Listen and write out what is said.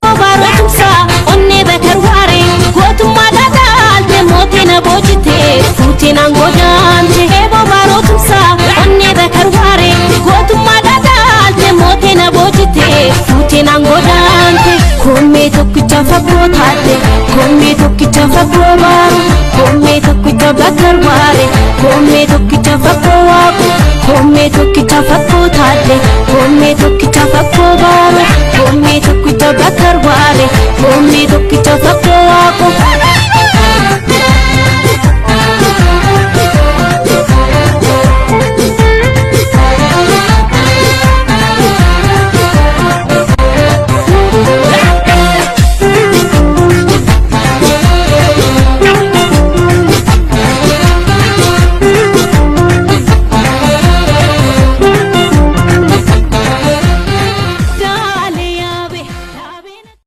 Baarootumsaa onnee bakar waaree gootummaa dhadhaalte mootii na boojite fuutiin aangoodhaante. Eeboo baarootumsaa onnee bakar waaree gootummaa dhadhaalte mootii na boojite fuutiin aangoodhaante. Koomee tokkicha fakkoo taate, koomee tokkicha fakkoo baaru, koomee tokkicha bakar waare, koomee tokkicha fakkoo waaqu, koomee tokkicha fakkoo taate, koomee tokkicha fakkoo baaru, koomee tokkicha bakar waare, koomee tokkicha fakkoo.